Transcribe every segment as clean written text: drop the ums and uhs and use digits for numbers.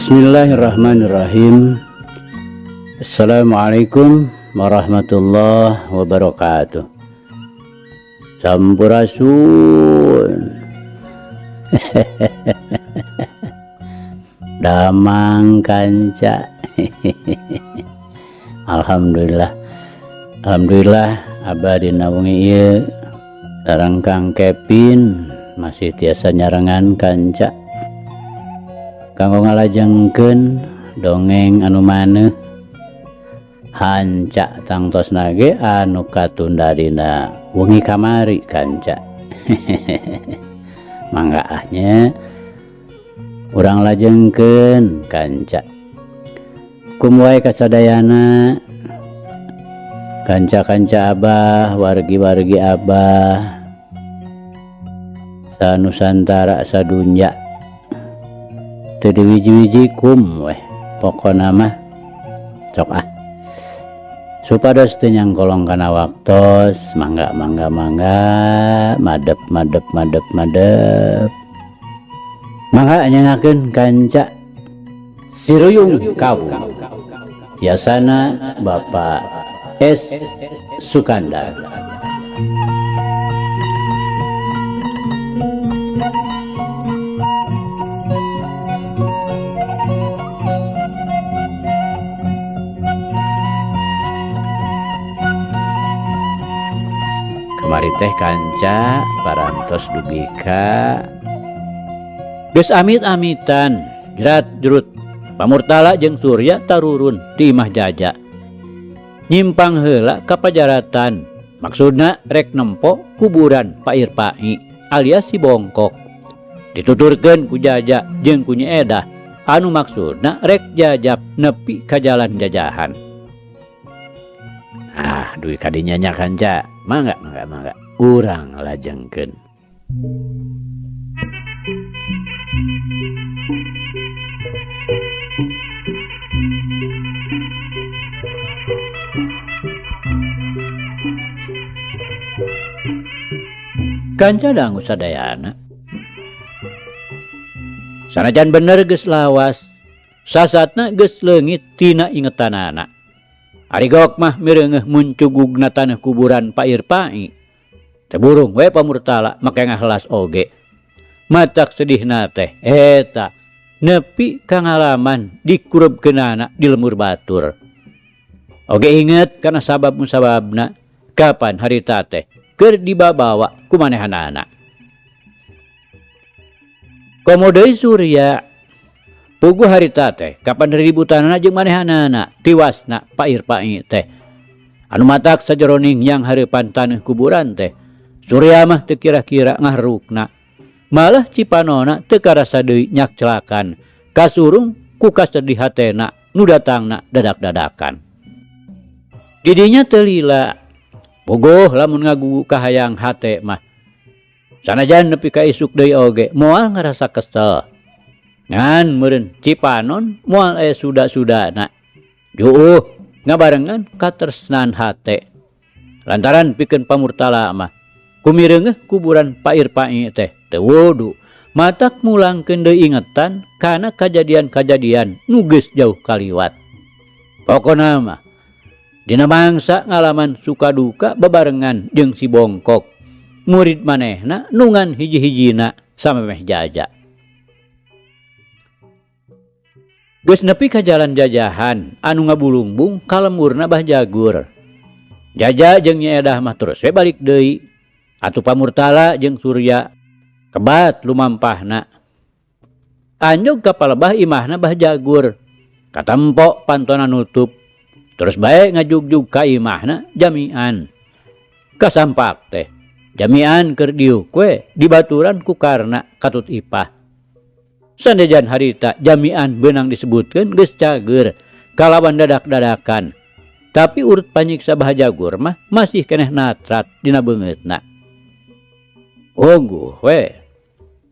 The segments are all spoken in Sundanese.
Bismillahirrahmanirrahim. Assalamualaikum warahmatullahi wabarakatuh. Sampurasun. Damang kanca. Alhamdulillah. Alhamdulillah abah dina wengi ieu sareng Kang Kevin masih tiasa nyarengan kanca. Kanggo ngalajengkeun dongeng anu maneuh hanca tangtosna ge anu katunda dina wengi kamari kanca. Mangga ah nya urang lajengkeun kanca. Kum wae kasadayana kanca-kanca abah, wargi-wargi abah sanusantara sadunya teu diwiji-wiji kum weh pokona mah sok ah supados teu nyangkolong kana waktos mangga mangga mangga madep madep madep madep mangga nyengakeun kanca Siruyung Kawung yasana Bapak S Sukandar. Kamari teh kanca parantos dugi ka geus amit-amitan jerat jurut Pamurtala jeung Surya tarurun ti imah Jaja. Nyimpang heula ka pajaratan, maksudna rek nempo kuburan Pak Irpai alias si Bongkok. Dituturkeun ku Jaja jeung ku Nyi Edah anu maksudna rek jajap nepi ka jalan jajahan. Ah, duit kadinya nya kanca. Mangga, mangga, mangga. Urang lajengkeun. Kanca dangu sadayana. Sanajan bener geus lawas, sasatna geus leungit tina ingetanana. Ari gok mah mireungeuh muncugugna tanah kuburan Pak Irpai. Teu burung we Pamurtala make ngahelas oge. Matak sedihna teh eta nepi ka ngalaman dikurebkeunana di lemur batur. Oge inget kana sabab musababna kapan harita teh keur dibabawa ku manehanana. Komo deui Surya puguh harita teh kapan ributanana jeung manehanana tiwasna Pak Irpai teh. Anu matak sajeroning yang hareupan taneuh kuburan teh Surya mah teu kira-kira ngahrukna. Malah cipanona teu karasa deui nyakcelakan kasurung ku kasedih hatena nu datangna dadak-dadakan. Didinya teu lila puguh lamun ngagugu kahayang hate mah. Sanajan nepi ka isuk deui oge moal ngarasa kesel. Ngan meureun cipanon moal aya suda-sudana. Juuh ngabarengan katresnan hate. Lantaran pikeun Pamurtala mah kumireungeuh kuburan Pak Irpai teh teu wudu. Matak mulangkeun deui ingetan kana kajadian-kajadian nu geus jauh kaliwat. Pokona mah dina mangsa ngalaman suka duka bebarengan jeung si Bongkok. Murid manehna nungan hiji-hijina samemeh Jaja. Geus nepi ka jalan jajahan anu ngabulungbung ka lemurna Bah Jagur. Jaja jeung Nyi Edah mah terus we balik deui. Atuh Pamurtala jeung Surya kebat lumampahna. Anjog ka palebah imahna Bah Jagur. Katempo pantona nutup. Terus bae ngajugjug ka imahna jamian. Kasampak teh jamian keur diuk we dibaturan ku Karna katut ipah. Sanajan harita jamian beunang disebutkeun geus cager kalawan dadak-dadakan. Tapi urut panyiksa Bah Jagur mah masih keneh natrat dina beungeutna. Oguh we.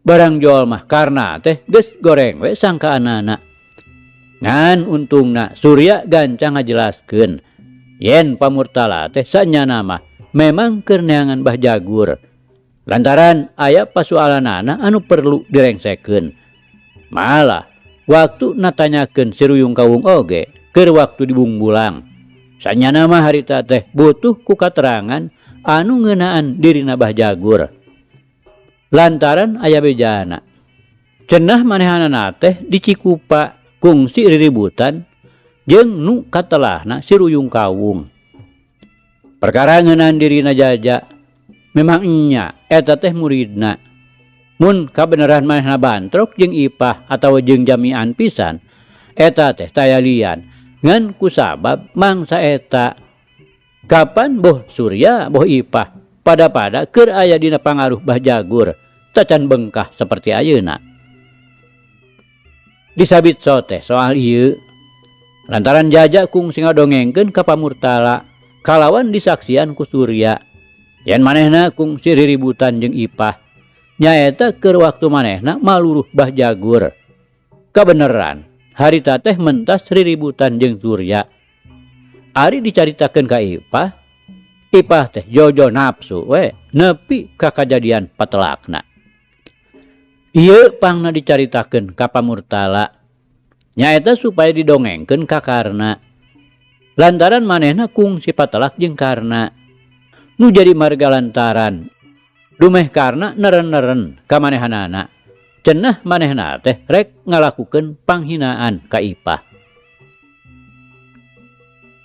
Barang jual mah Karna teh geus goreng we sangkaanana. Ngan untungna Surya gancang ngajelaskeun yen Pamurtala teh sanyana mah memang keur neangan Bah Jagur. Lantaran aya pasualanana anu perlu direngsekeun. Malah Waktu natanyakeun si Ruyung Kawung oge keur waktu dibungbulang. Sanyana mah harita teh butuh ku katerangan anu ngeunaan dirina Bah Jagur. Lantaran aya bejana. Cenah manehanana teh di Cikupa kungsi riributan jeung nu katelahna si Ruyung Kawung. Perkara ngeunaan dirina Jaja memang nya eta teh muridna. Mun kabeneran manehna bantrok jeung Ipah atawa jeung Jamian pisan, eta teh taya lian ngan kusabab mangsa eta. Kapan boh Surya boh Ipah pada-pada keur aya dina pangaruh Bah Jagur tacan bengkah seperti ayeuna. Disabit teh soal ieu lantaran Jaja kungsi ngadongengkeun ka Pamurtala kalawan disaksian ku Surya yen manehna kungsi riributan jeung Ipah nyaeta keur waktu manehna maluruh Bah Jagur. Kabeneran harita teh mentas riributan jeung Surya. Ari dicaritakeun ka Ipah, Ipah teh jojo nafsu we nepi ka kajadian patelakna. Ieu pangna dicaritakeun ka Pamurtala nyaeta supaya didongengkeun ka Karna. Lantaran manehna kungsi patelak jeung Karna. Nu jadi marga lantaran dumeh Karna neren-neren ka manehanana. Cenah manehna teh rek ngalakukeun panghinaan ka Ipah.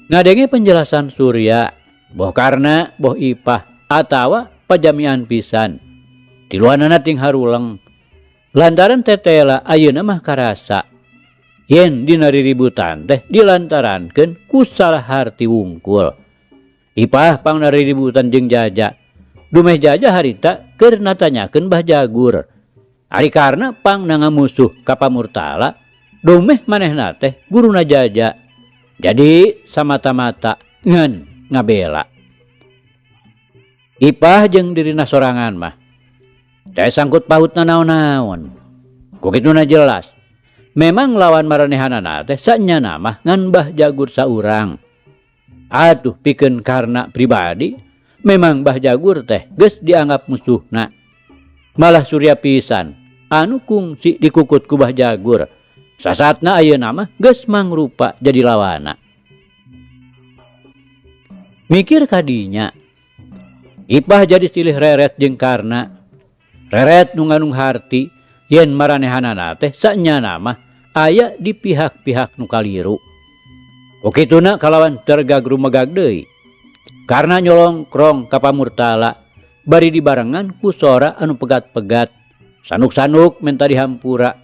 Ngadenge penjelasan Surya, boh Karna boh Ipah atawa pajamian pisan. Tiluanana ting haruleng. Lantaran tetela ayeuna mah karasa yen dina riributan teh dilantarankeun ku salah harti wungkul. Ipah pangna riributan jeung Jaja. Dumeh Jaja harita keur natanyakeun Bah Jagur. Ari Karna pangna ngamusuh ka Pamurtala, dumeh manehna teh guruna Jaja. Jadi samata-mata ngan ngabela. Ipah jeung dirina sorangan mah teh sangkut pautna naon-naon. Ku kituna jelas. Memang lawan maranehanana teh sanyana mah ngan Bah Jagur saurang. Atuh pikeun Karna pribadi memang Bah Jagur teh geus dianggap musuhna. Malah Surya pisan anu kungsi dikukut ku Bah Jagur. Sasatna ayeuna mah geus mangrupa jadi lawana. Mikir kadinya, Ipah jadi silih reret jeung Karna. Reret nu ngandung harti yen maranehanana teh sanyana mah aya di pihak-pihak nu kaliru. Ku kituna kalawan tergag rumegag deui. Karna nyolongkrong ka Pamurtala bari dibarengan ku sora anu pegat-pegat. Sanuk-sanuk menta dihampura.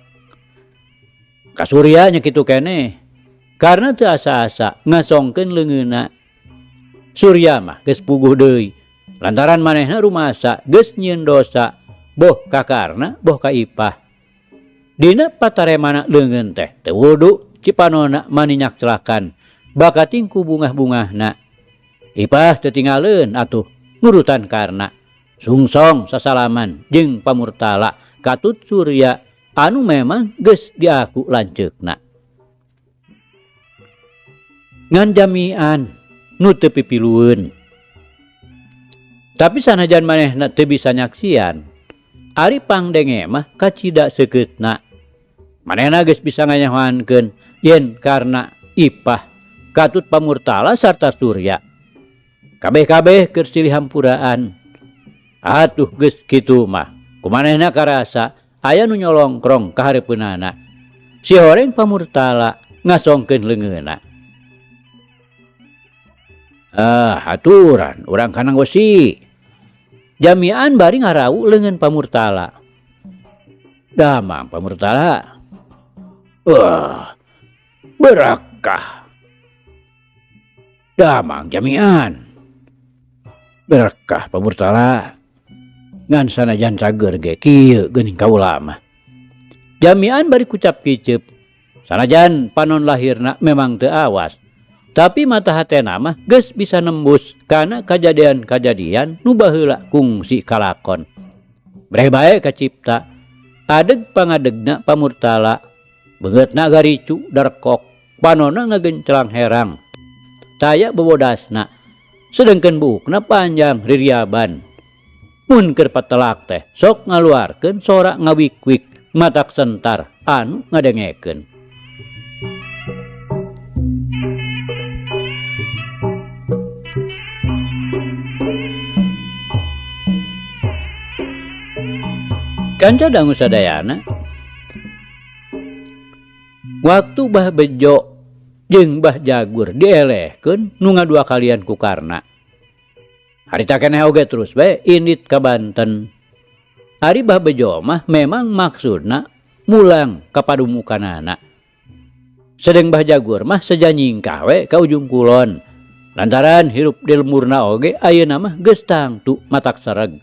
Ka Surya nya kitu keneh. Karna teu asa-asa ngasongkeun leungeunna. Surya mah geus puguh deui. Lantaran manehna rumasa geus nyieun dosa boh ka Karna boh ka Ipah. Dina pataremana leungeun teh teu wudu cipanona maninyak celakan bakating ku bungah-bungahna. Ipah teu tinggaleun atuh nurutan Karna. Sungsong sasalaman jeung Pamurtala katut Surya anu memang geus diaku lanceukna. Ngan Jamian nu teu pipilueun. Tapi sanajan manehna teu bisa nyaksian, ari pangdenge mah kacida seukeutna. Manehna geus bisa nganyahoankeun yen Karna Ipah katut Pamurtala sarta Surya. Kabeh-kabeh keur silih hampuraan. Atuh geus kitu mah kumanehna karasa aya nu nyolongkrong ka hareupeunana. Si horeng Pamurtala ngasongkeun leungeunna. Ah, aturan urang kanang wesi. Jamian bari ngarawu leungeun Pamurtala. Damang Pamurtala. Wah, berakah. Damang Jamian. Berkah Pamurtala. Ngan sanajan cager ge kieu geuning kaula mah. Jamian bari kucap kiceup. Sanajan panon lahirna memang teu awas. Tapi mata hatena mah geus bisa nembus kana kajadian-kajadian nu baheula kungsi kalakon. Breh bae kacipta. Adeg pangadegna Pamurtala. Beungeutna garicu darkok, panonna ngagencelang herang. Taya bebodasna. Sedengkeun buukna panjang ririaban. Mun keur patelak teh sok ngaluarkeun sora ngawik-wik. Matak sentar anu ngadengekeun. Kanca dangu sadayana, waktu Bah Bejo jeung Bah Jagur dielehkeun nu ngadua kalian ku Karna. Harita keneh oge terus bae indit ka Banten. Ari Bah Bejo mah memang maksudna mulang ka padumukanana. Sedeng Bah Jagur mah seja nyingkah we ka ujung kulon. Lantaran hirup di lemurna oge ayeuna mah geus tangtu matak sereg.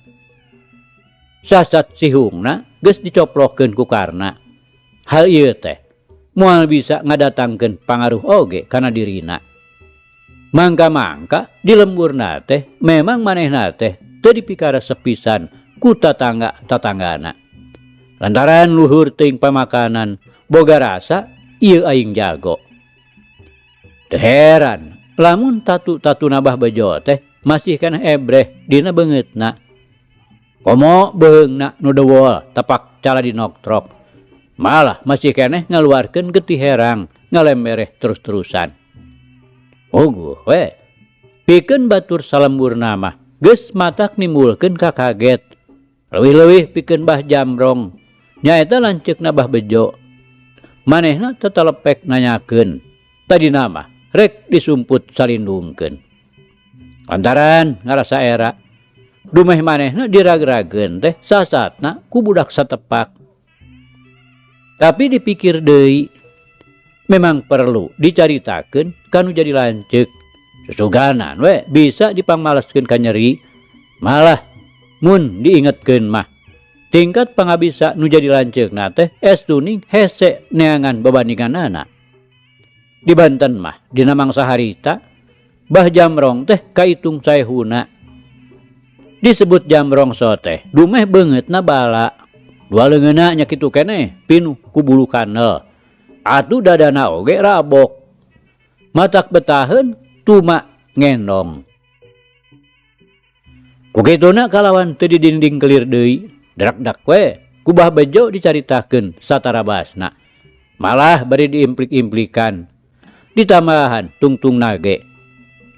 Sasat sihungna geus dicoplokeun ku Karna. Hal ieu teh moal bisa ngadatangkeun pangaruh oge kana dirina. Mangka-mangka di lemburna teh memang manehna teh teu dipikaresep pisan ku tatangga-tatanggana. Lantaran luhur teuing pamakanan boga rasa ieu aing jago. Teu heran lamun tatu-tatuna Bah Bejo teh masih keneh ebreh dina beungeutna. Komo beheungna nu dewol tepak cala dinoktrok. Malah masih keneh ngaluarkeun getih herang ngalembereh terus-terusan. Puguh we pikeun batur salemburna mah geus matak nimbulkeun kakaget. Leuwih-leuwih pikeun Bah Jamrong nyaeta lanceukna Bah Bejo. Manehna tetelepek nanyakeun. Tadina mah rek disumput salindungkeun. Lantaran ngarasa era dumeh manehna diragrageun teh sasatna ku budak satepak. Tapi dipikir deui memang perlu dicaritakeun kanu jadi lanceuk. Susuganan we bisa dipangmaleskeun ka nyeri. Malah mun diingetkeun mah tingkat pangabisa nu jadi lanceukna teh estuning hese neangan babandinganana. Di Banten mah dina mangsa harita Bah Jamrong teh kaitung saehuna. Disebut Jamrong so teh dumeh beungeutna bala. Dua leungeunna nya kitu keneh pinuh ku bulu kanel. Atuh dadana oge rabok. Matak betaheun tuma ngendong. Ku kituna kalawan teu didinding kelir deui, drakdak we ku Bah Bejo dicaritakeun satarabasna. Malah bari diimplik-implikan. Ditambahan tungtung nage.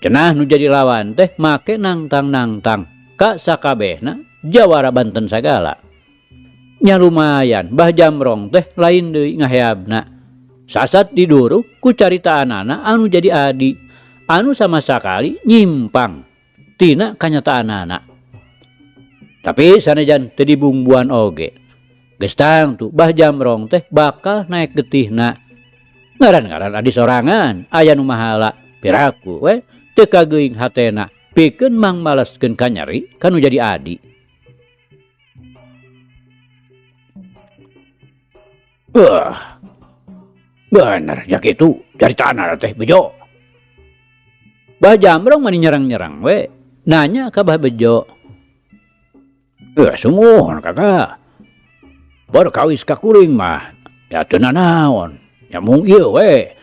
Cenah nu jadi lawan teh make nangtang-nangtang ka sakabehna jawara Banten sagala. Nya lumayan Bah Jamrong teh lain deui ngaheabna. Sasat diduruk ku caritaanana anu jadi adi, anu sama sakali nyimpang tina kanyataanana. Tapi sanajan teu dibungbuan oge, geus tangtu Bah Jamrong teh bakal naek getihna. Ngaran-ngaran adi sorangan aya nu mahala, piraku we teu kageuing hatena pikeun mangmaleskeun ka nyeri kanu jadi adi. Wah, bener ya kitu caritaan teh Bejo. Bah Jamrong mani nyerang-nyerang we, nanya ka Bah Bejo. Sumuhun kakak. Baru kawis ka kuring mah, ya teu nanaon. Ya mung ieu we,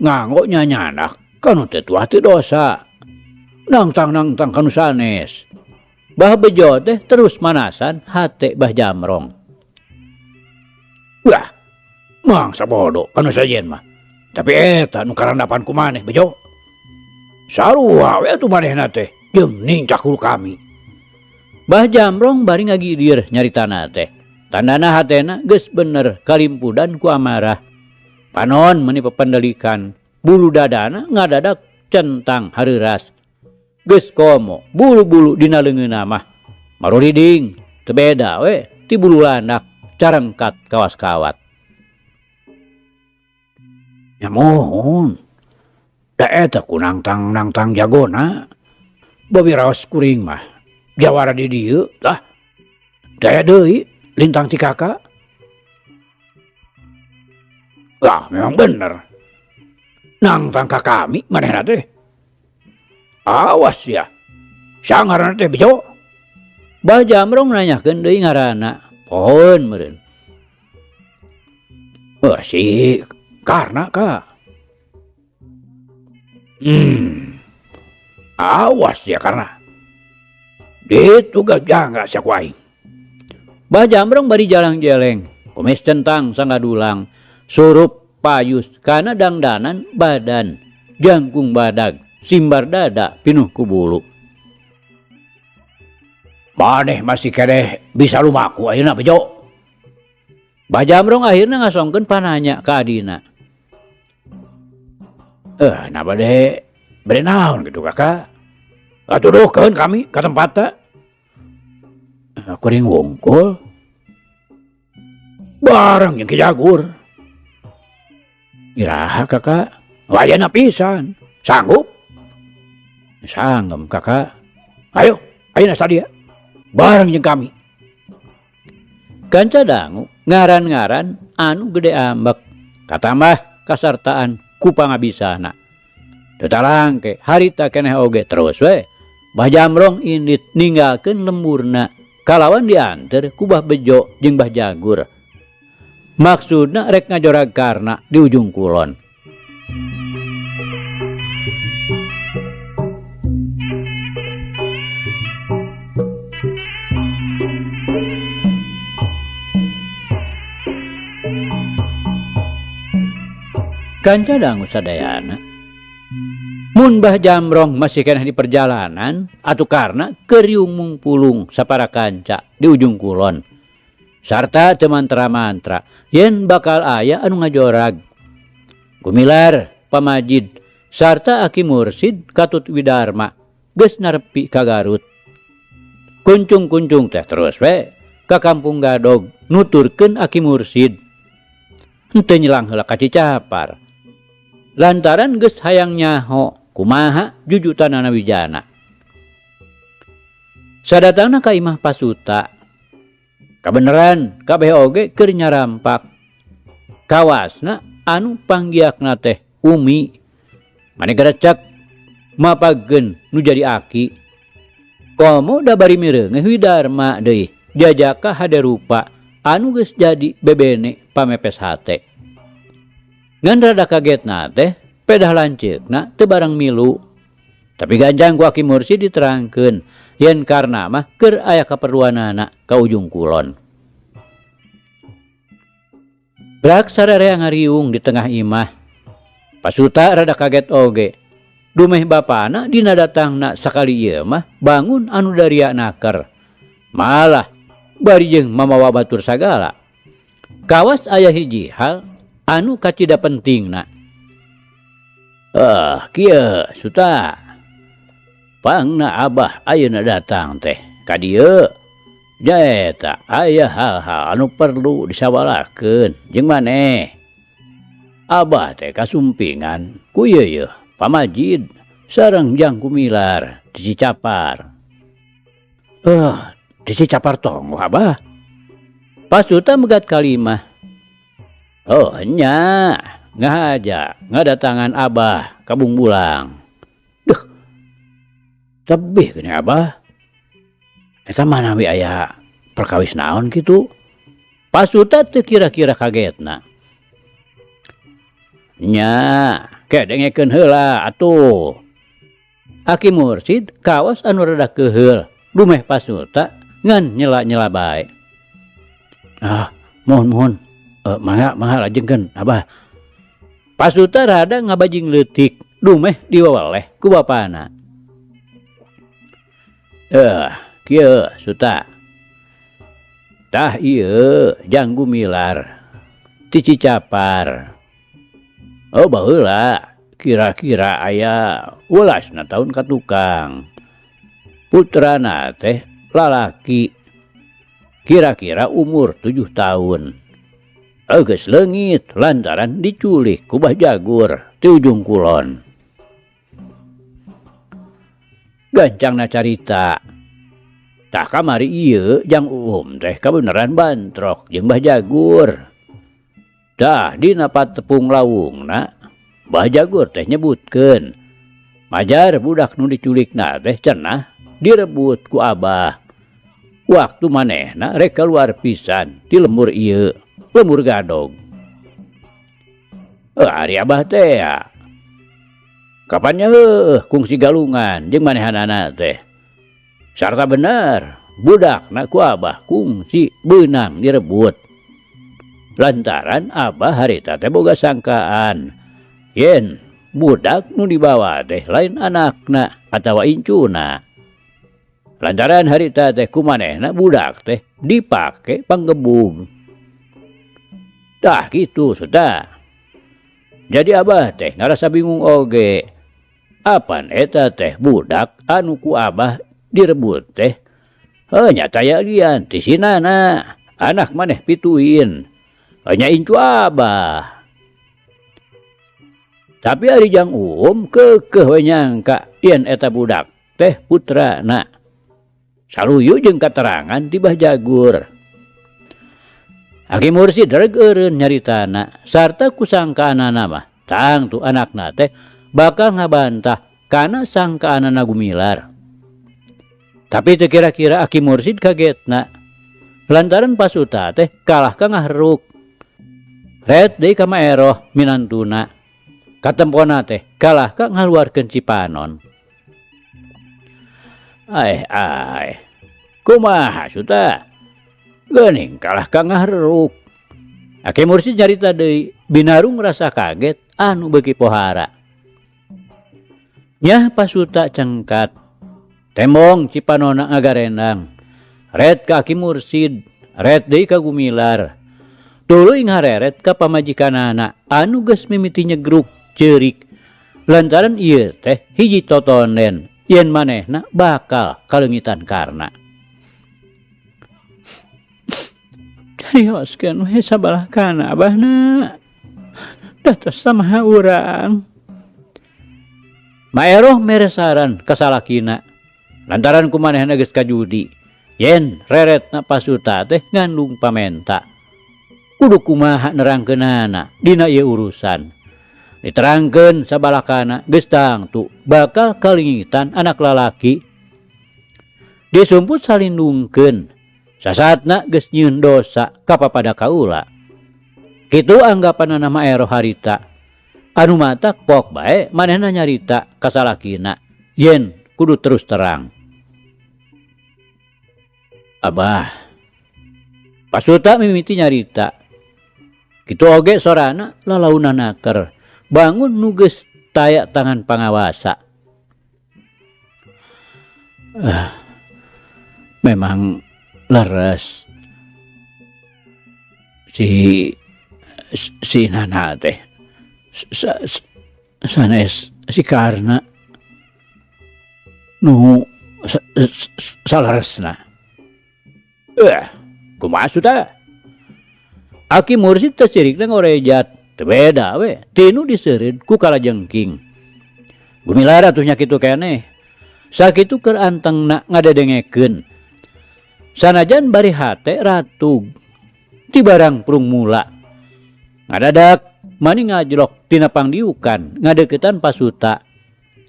nganggo nyanyanak kanu teu tuah teu dosa. Nangtang-nangtang kanu sanes. Bah Bejo teh terus manasan hate Bah Jamrong. Wah, mangsa bodoh kanu sajen mah. Tapi eta nu karandapan ku maneh Bejo. Sarua we atuh manehna teh jeung nincak hulu kami. Bah Jamrong bari ngagidir nyaritana teh. Tandana hatena geus bener kalimpudan ku amarah. Panon meuni pependelikan, bulu dadana ngadadak centang hareuras. Geus komo bulu-bulu dina leungeunna mah maruriding teu beda we ti bulu landak carengkat kawas kawat. Nya muhun. Da eta ku nangtang-nangtang jagona. Bawi raos kuring mah jawara di dieu tah. Daya deui lintang ti kakak. Lah memang bener. Nangtang ka kami manehna teh. Awas ya. Sangarana teh Bejo. Bah Jamrong nanyakeun deui ngaranna. Pohoeun meureun. Wah si Karna ka. Awas ya Karna. Ditu gajah nggak sia ku aing. Bah Jamrong bari jalang jeleng. Kumis centang sangadulang, surup payus kana dangdanan badan, jangkung badag, simbar dada pinuh ku bulu. Maneh masih keneh bisa lumaku ayeuna Bejo. Bah Jamrong akhirna ngasongkeun pananya ka adina. Nah bade bade naon kitu Kakak? Atuduhkeun kami ka tempatna. Kuring wungkul. Bareng jeung Ki Jagur. Iraha Kakak? Wayana pisan. Sanggup? Sanggem Kakak. Ayo, ayeuna sadia. Bareng jeung kami. Kanca dangu ngaran-ngaran anu gede ambek katambah kasartaan ku pangabisana. Teu talangke harita keneh oge terus we. Bah Jamrong indit ninggalkeun lemburna kalawan dianter ku Bah Bejo jeung Bah Jagur. Maksudna rek ngajorag karna di ujung kulon. Kanca dangu sadayana. Mun Bah Jamrong masih keneh di perjalanan atuh karna keur riung pulung sapara kanca di ujung kulon. Sarta teu mantra-mantra yen bakal aya anu ngajorag. Gumilar, Pamajid sarta Aki Mursid Katut Widarma geus narepi ka Garut. Kuncung-kuncung teh terus we ka Kampung Gadog nuturkeun Aki Mursid. Henteu nyelang heula ka Cicapar. Lantaran geus hayang nyaho kumaha jujutanana wijana. Sadatangna ka imah Pasuta. Kabeneran kabeh oge keur nyarampak. Kawasna anu panggiakna teh Umi. Mane garecek mapageun nu jadi aki. Komo da bari mireungeuh Widarma deui jajaka hade rupa anu geus jadi bebene pamepes hate. Ngan rada kagetna teh pedah lanceukna teu barang milu. Tapi ganjang ku Aki Mursid diterangkeun yen karna mah keur aya kaperluanana ka ujung kulon. Brak sararea ngariung di tengah imah. Pasuta rada kaget oge. Dumeh bapana dina datangna sakali ieu mah bangun anu daria naker. Malah bari jeung mamawa batur sagala. Kawas aya hiji hal anu kacida pentingna. Kieu Suta. Pangna abah ayeuna datang teh ka dieu. Nyaeta aya hal-hal anu perlu disawalakeun jeung maneh. Abah teh kasumpingan ku ieu yeuh Pamajid sareng Jang Gumilar di Cicapar. Di Cicapar tonggoh abah. Pasuta megat kalimah. Oh nya ngahaja ngadatangan abah ka Bungbulang. Duh, tebih geuning abah. Eta manawi aya perkawis naon kitu? Pasuta teu kira-kira kagetna. Nya, ke dengekeun heula atuh. Aki Mursid kawas anu rada keuheul, dumeh Pasuta ngan nyela-nyela bae. Ah, mohon-mohon, mangga mangga lajengkeun abah. Pasuta rada ngabajing leutik, dumeh diwaweleh ku bapana. Kieu Suta. Tah ieu Jang Gumilar ti Cicapar. Oh baheula kira-kira aya welasna taun ka tukang. Putrana teh lalaki kira-kira umur 7 tahun. Geus leungit lantaran diculik ku Bah Jagur ti ujung kulon. Gancangna carita. Tah kamari ieu Jang Uum teh kabeneran bantrok jeung Bah Jagur. Tah dina patepung lawungna Bah Jagur teh nyebutkeun majar budak nu diculikna teh cenah direbut ku abah. Waktu manehna rek kaluar pisan ti lembur ieu, lembur Gadog. Ari abah teh ya. Kapan nya heueuh kungsi galungan jeung manehanana teh. Sarta bener budakna ku abah kungsi beunang direbut. Lantaran Abah harita teh boga sangkaan yen budak nu dibawa teh lain anakna atawa incuna. Lantaran harita teh kumanehna budak teh dipake panggebug. Tah kitu Suta. Jadi Abah teh ngarasa bingung oge. Apan eta teh budak anu ku Abah direbut teh? Heuh nya taya lian ti si Nana, anak maneh pituin. Nya incu Abah. Tapi ari Jang Uum keukeuh we nyangka yen eta budak teh putrana. Saluyu jeung katerangan ti Bah Jagur. Aki Mursid reg eureun nyaritana sarta kusangkaanana mah tangtu anakna teh bakal ngabantah kana sangkaanana Gumilar. Tapi teu kira-kira Aki Mursid kagetna lantaran Pasuta teh kalah ka ngahruk. Ret deui ka Maeroh minantuna. Katempona teh kalah ka ngaluarkeun cipanon. Aeh aeh, kumaha Suta? Geuning kalah ka ngahruk. Aki Mursid nyarita deui binarung rasa kaget anu beuki pohara. Nyah Pasuta cengkat. Tembong cipanona ngagarendang. Ret ka Aki Mursid, ret deui ka Gumilar. Tuluy ngareret ka pamajikanana anu geus mimiti nyegruk ceurik lantaran ieu teh hiji totonen yen manehna bakal kaleungitan Karna. Carioskeun we sabalah kana abahna. Da tos samaha urang. Maeroh mere saran ka salakina lantaran ku manehna geus kajudi yen reretna Pasuta teh ngandung pamenta. Kudu kumaha nerangkeunana dina ieu urusan. Diterangkeun sabalakana geus tangtu bakal kalingitan anak lalaki. Disumput salindungkeun sasatna geus nyieun dosa ka papada kaula. Kitu anggapanana Maeroh harita. Anu matak pok bae manehna nyarita ka salakina yen kudu terus terang. Abah Pasuta mimiti nyarita. Kitu oge sorana lalauna naker. Bangun nu geus taya tangan pangawasa. Memang leres si Nana teh sanes si Karna nu saleresna. Kumaha Suta? Aki Mursid teh sirikna ngorejat, teu beda we tinu diseureud ku kalajengking. Gumilar atuh nya kitu keneh. Sakitu keur antengna ngadedengekeun. Sanajan bari hate ratug ti barang prung mula. Ngadadak mani ngajlok tina pangdiukan ngadeukeutan Pasuta.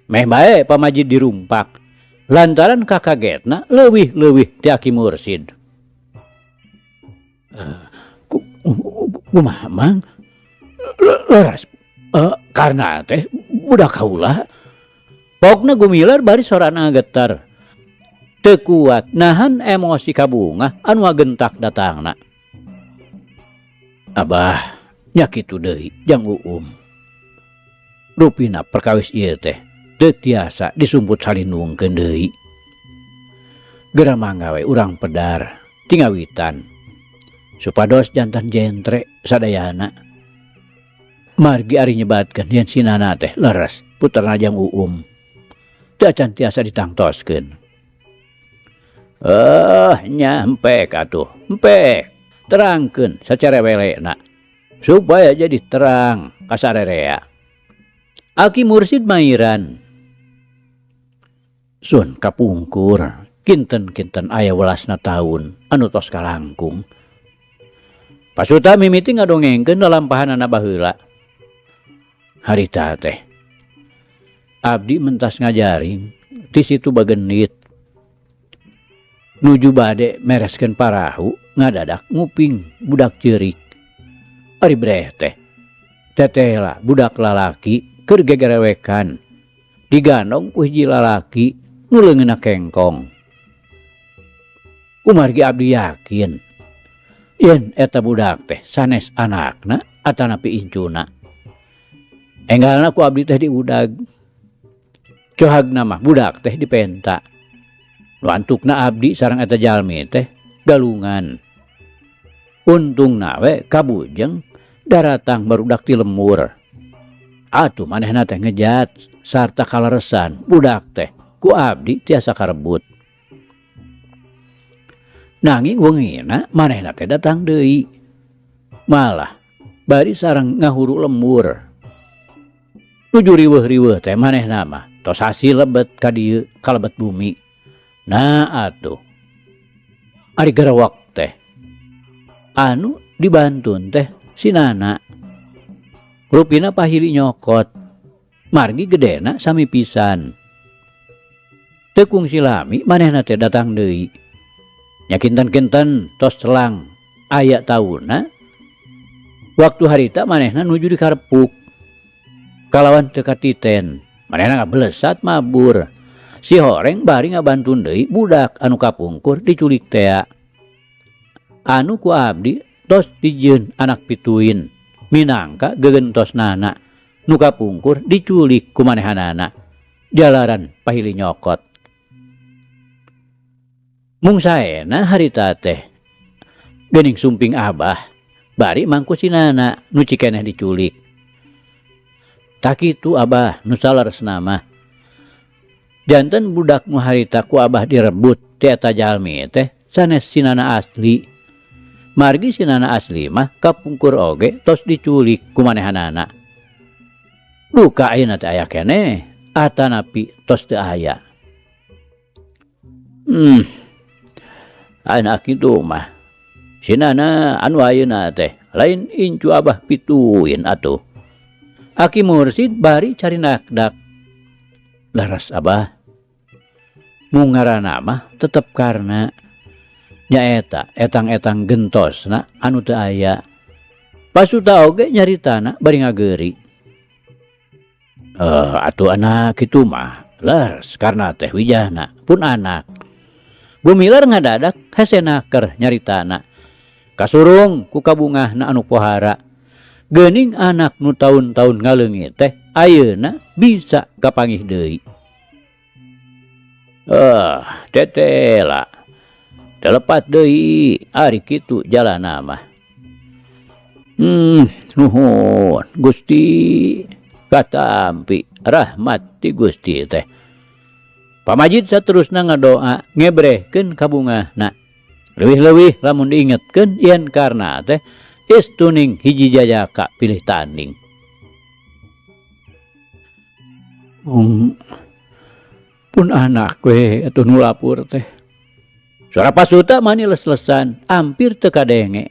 Meh bae pamajid dirumpak lantaran kakagetna leuwih-leuwih ti Aki Mursid. Kumaha Mang? Leres karena teh budak kaula. Pokna Gumilar bari sorana getar. Teu kuat nahan emosi kabungah anu ngagentak datangna. Abah nya kitu deui Jang Uum. Rupina perkawis ieu teh teu tiasa disumput salindungkeun deui. Geura mangga we urang pedar tingawitan supados jantan jentre sadayana. Margi ari nyebatkeun yen si Nana teh leres puterna Jang Uum. Teu acan tiasa ditangtoskeun. Nya empek atuh, empek. Terangkeun sacarewelena supaya jadi terang kasarerea. Aki Mursid mairan. Sun kapungkur kinten-kinten aya welasna taun anu tos kalangkung. Pasuta mimiti ngadongengkeun lalampahanana baheula. Harita teh abdi mentas ngajaring ti situ bagenit. Nuju bade mereskeun parahu ngadadak nguping budak ceurik. Ari breh teh tetehlah budak lalaki keur gegerewekan digandong ku hiji lalaki nu leungeunna kengkong. Kumargi abdi yakin Yen eta budak teh sanes anakna atanapi incuna. Enggalna ku abdi teh diudag. Cohagna mah budak teh dipenta. Nu antukna abdi sareng eta jalmi teh galungan. Untungna we kabujeng daratang barudak ti lembur. Atuh manehna teh ngejat sarta kaleresan budak teh ku abdi tiasa karebut. Nanging wengina manehna teh datang deui. Malah bari sareng ngahuru lembur. Nuju riweuh-riweuh teh manehna mah tos hasil lebet ka dieu kalebet bumi. Nah atuh ari gerewok teh anu dibantun teh si Nana. Rupina pahili nyokot margi gedena sami pisan. Teu kungsi lami manehna teh datang deui. Nya kinten-kinten tos selang aya taunna waktu harita manehna nuju dikarepuk kalawan teu katiten. Manehna ngabelesat mabur. Si horeng bari ngabantun deui budak anu kapungkur diculik tea. Anu ku abdi tos dijieun anak pituin minangka gegentosnana nu kapungkur diculik ku manehanana jalaran pahili nyokot. Mung saena harita teh geuning sumping abah bari mangku si Nana nu cikeneh diculik. Tah kitu abah nu saleresna mah. Janten budak nu harita ku abah direbut ti eta jalmi teh sanes si Nana asli. Margi si Nana asli mah kapungkur oge tos diculik ku manehanana. Duka ayeuna teh aya keneh atanapi tos teu aya. Anak kitu mah si Nana anu ayeuna teh lain incu abah pituin atuh. Aki Mursid bari carinakdak. Laras abah. Mung ngaranna mah tetep karna nyaeta etang-etang gentosna anu teu aya. Pasuta oge nyaritana bari ngageuri. Atuh anak kitu mah leres karna teh wijahna pun anak. Gumilar ngadadak hese naker nyaritana. Kasurung ku kabungahna anu pohara. Geuning anak nu taun-taun ngaleungit teh ayeuna bisa kapanggih deui. Tetela. Telepat deui ari kitu jalana mah. Nuhun Gusti katampi rahmat ti Gusti teh. Pamajid saterusna ngadoa ngebrehkeun kabungahna. Leuwih-leuwih lamun diingetkeun yen karna teh istuning hiji jajaka pilih tanding. Pun anak we atuh nu lapur teh. Suara pasuta mani les-lesan hampir teu kadenge.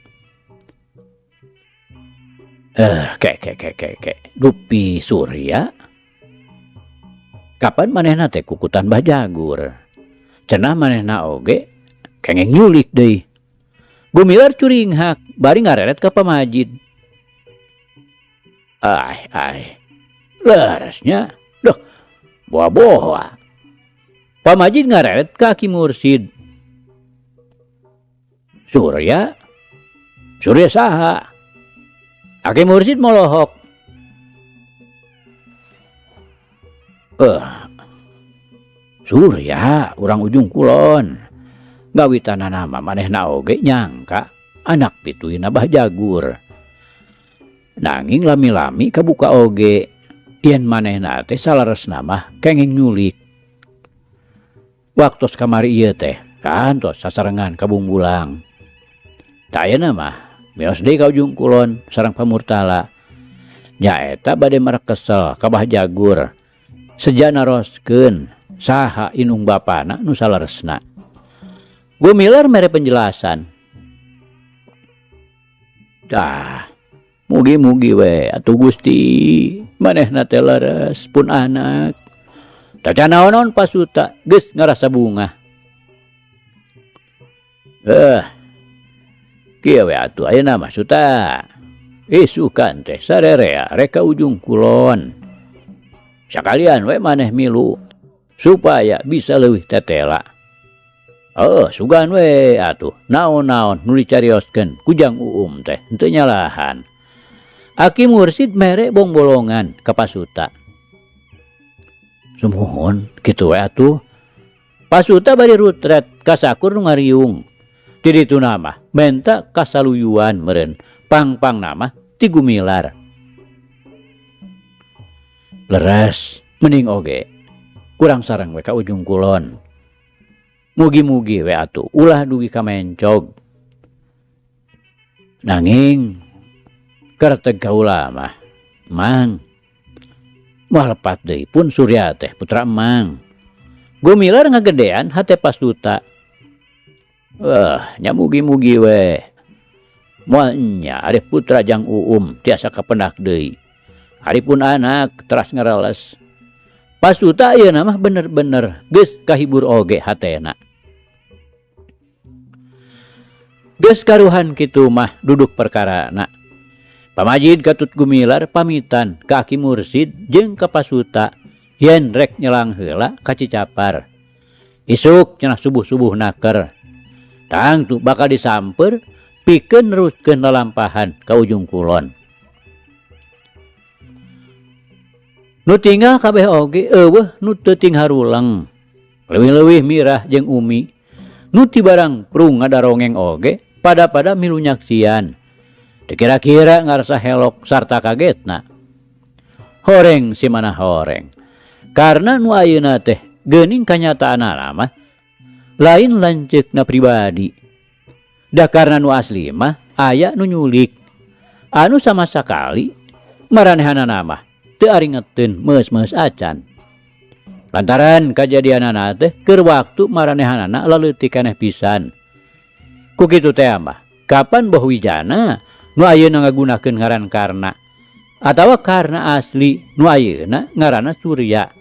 Ke ke ke ke ke Dupi Surya. Kapan manehna teh kukutan Bah Jagur? Cenah manehna oge kengeng nyulik deui. Gumilar curinghak bari ngareret ka pamajid. Ai ai. Leresnya duh boa-boa. Pamajid ngareret ka Aki Mursid. Surya? Surya saha? Aki Mursid molohok. Surya urang ujung kulon. Gawitanana mah manehna oge nyangka anak pituin Abah Jagur. Nanging lami-lami kabuka oge yen manehna teh salaresna mah kenging nyulik. Waktos kamari ieu teh kantos sasarengan ka Bungbulang. Tah ayeuna mah mios deui ka ujung kulon sareng Pamurtala. Nyaeta bade marekesel ka Bah Jagur. Seja naroskeun saha inung bapana nu saleresna. Gumilar mere penjelasan. Tah, mugi-mugi we atuh Gusti manehna teh leres pun anak. Taca naon-naon pasuta geus ngarasa bungah. Kieu we atuh ayeuna mah suta. Isukan teh sarerea rek ka ujung kulon. Sakalian we maneh milu supaya bisa leuwih tetela. Heuh sugan we atuh naon-naon nu dicarioskeun ku Jang Uum teh henteu nyalahan. Aki Mursid mere bongbolongan ka Pasuta. Sumuhun kitu we atuh. Pasuta bari rutret ka sakur nu ngariung. Ti dituna mah menta kasaluyuan meureun pang-pangna mah ti Gumilar. Leres mending oge kurang sareng we ka Ujung Kulon. Mugi-mugi we atuh ulah dugi ka mencog. Nanging kerteg kaula mah Mang moal lepat deui pun Surya teh putra Emang. Gumilar ngagedean hate Pasuta. Nya mugi-mugi we. Moal nya ari putra Jang Uum tiasa kapendak deui. Ari pun anak teras ngareles. Pasuta ayeuna mah bener-bener geus kahibur oge hatena. Geus karuhan kitu mah duduk perkarana. Pamajid Katut Gumilar pamitan ka Aki Mursid jeung ka Pasuta yen rek nyelang heula ka Cicapar. Isuk cenah subuh-subuh naker. Tangtu bakal disamper pikeun neruskeun lalampahan ka Ujung Kulon. Nu tinggal kabeh oge eueuh nu teu tingharuleng. Leuwih-leuwih Mirah jeung Umi. Nu ti barang prung ngadarongeng oge pada-pada milu nyaksian. Teu kira-kira ngarasa helok sarta kagetna. Horeng si mana horeng. Karena nu ayeuna teh geuning kanyataanana mah lain lanceukna pribadi. Da karena nu asli mah aya nu nyulik. Anu sama sakali maranehanana mah teu aringeteun meus-meus acan. Lantaran kajadianana teh keur waktu maranehanana laleutik keneh pisan. Ku kitu teh mah kapan boh wijana nu ayeuna ngagunakeun ngaran Karna atawa Karna asli nu ayeuna ngaranna Surya.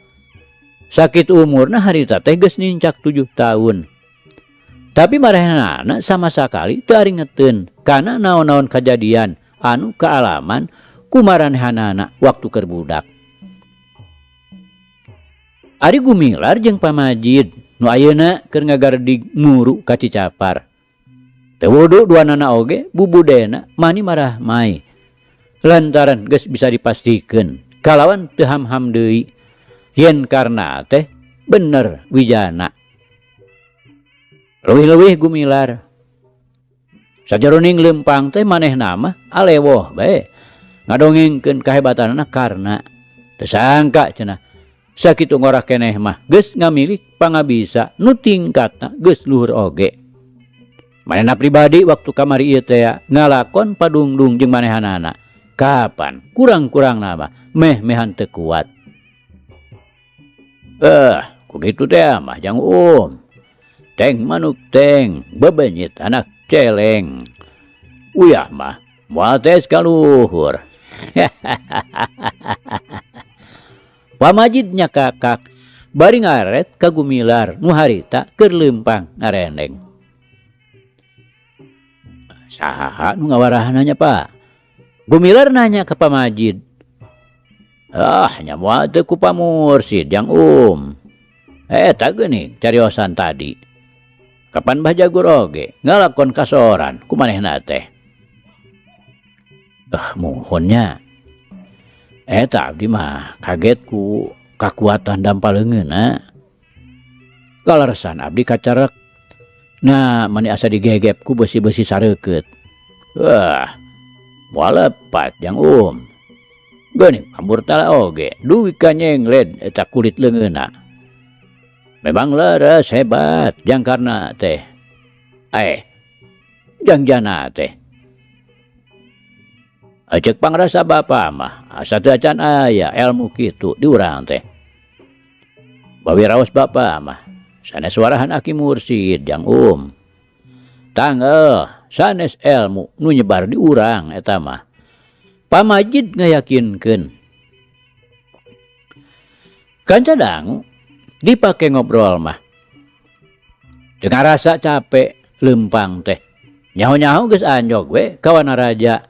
Sakitu umurna harita teh geus nincak 7 tahun. Tapi maranehanana sama sakali teu aringeteun kana naon-naon kajadian anu kaalaman ku maranehanana waktu keur budak. Ari Gumilar jeung Pamajid nu ayeuna keur ngagardig muru ka Cicapar. Teu wudu duanana oge bubudena mani marahmai. Lantaran geus bisa dipastikeun kalawan teu ham-ham deui yen Karna teh bener wijana. Leuwih-leuwih Gumilar. Sajeroning leumpang teh manehna mah alewoh bae ngadongengkeun kahebatanana Karna. Teu sangka cenah sakitu ngorah keneh mah geus ngamilik pangabisa nu tingkatna geus luhur oge. Manehna pribadi waktu kamari ieu teh ngalakon padungdung jeung manehanana. Kapan kurang-kurangna mah meh-mehan teu kuat. Ku kitu teh mah Jang Uum. Teng manuk teng, bebenyit anak celeng. Uyah mah moal tes kaluhur. Pamajid nyakakak bari ngaret ka Gumilar nu harita keur leumpang ngarendeng. Saha nu ngawarahna nya Pak? Gumilar nanya ka Pamajid. Ah, nya moal teu ku Pamursid Jang Um. Eta geuning cariosan tadi. Kapan Bah Jagur oge ngalakon kasoran ku manehna teh. Muhunnya. Eta abdi mah kaget ku kakuatan dampaleungeunna. Kaleresan abdi kacarek. Nah, mani asa digegep ku besi-besi sareukeut. Wah, moal lepat Jang Um. Geuning pamurtala oge dugi ka nyengled eta kulit leungeunna. Memang leres hebat jang Karna teh. Jang jana teh. Ceuk pangrasa bapa mah asa teu acan aya ilmu kitu di urang teh. Bawi raos bapa mah sanes warahan Aki Mursid Jang Um. Tangeuh sanes ilmu nu nyebar di urang eta mah. Pamajid ngayakinkeun. Kanca dangu dipake ngobrol mah. Teu ngarasa capek leumpang teh. Nyaho-nyaho geus anjog we ka Wanaraja.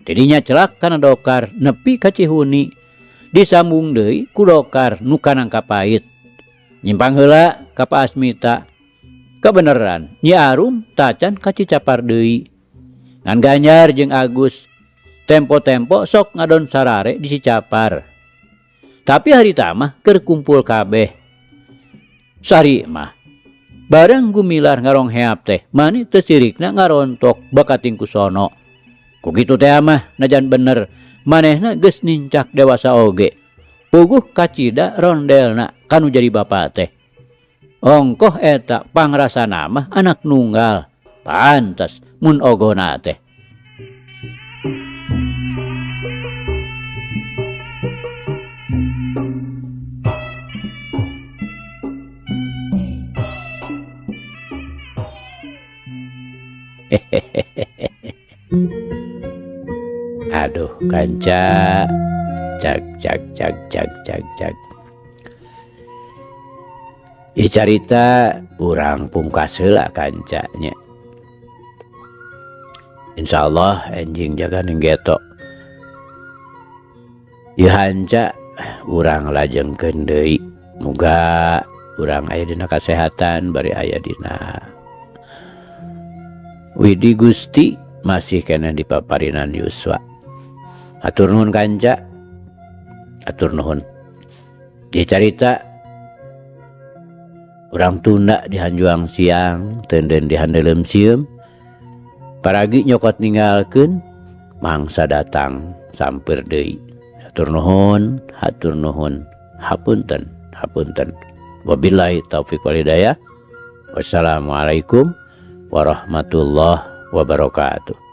Tidinya celak kana dokar nepi ka Cihuni. Disambung deui ku dokar nu kanang kapait. Nyimpang heula ka Pak Asmita. Kabeneran Nyi Arum tacan ka Cicapar deui. Ngan Ganjar jeung Agus tempo-tempo sok ngadon sarare di Cicapar. Tapi harita mah keur kumpul kabeh. Sari mah bareng Gumilar ngarongheap teh mani teu sirikna ngarontok bakating ku sono. Ku kitu teh mah najan bener manehna geus nincak dewasa oge. Puguh kacida rondelna kanu jadi bapa teh. Ongkoh eta pangrasana mah anak nunggal. Pantes mun ogona teh. Aduh kanca cak cak cak cak cak cak. Ieu carita urang pungkas heula kanca nya. Insyaallah enjing jaga ning geto. Ieu hanca urang lajengkeun deui. Muga urang aya dina kasehatan bari aya dina Widi Gusti masih keneh di paparinan yuswa. Hatur nuhun kanca. Hatur nuhun. Ieu carita urang tunda di hanjuang siang, teunden di handeuleum sieum. Paragi nyokot ninggalkeun mangsa datang sampeur deui. Hatur nuhun, hatur nuhun. Hapunten, hapunten. Wabillahi taufik wal hidayah. Wassalamualaikum warahmatullahi wabarakatuh.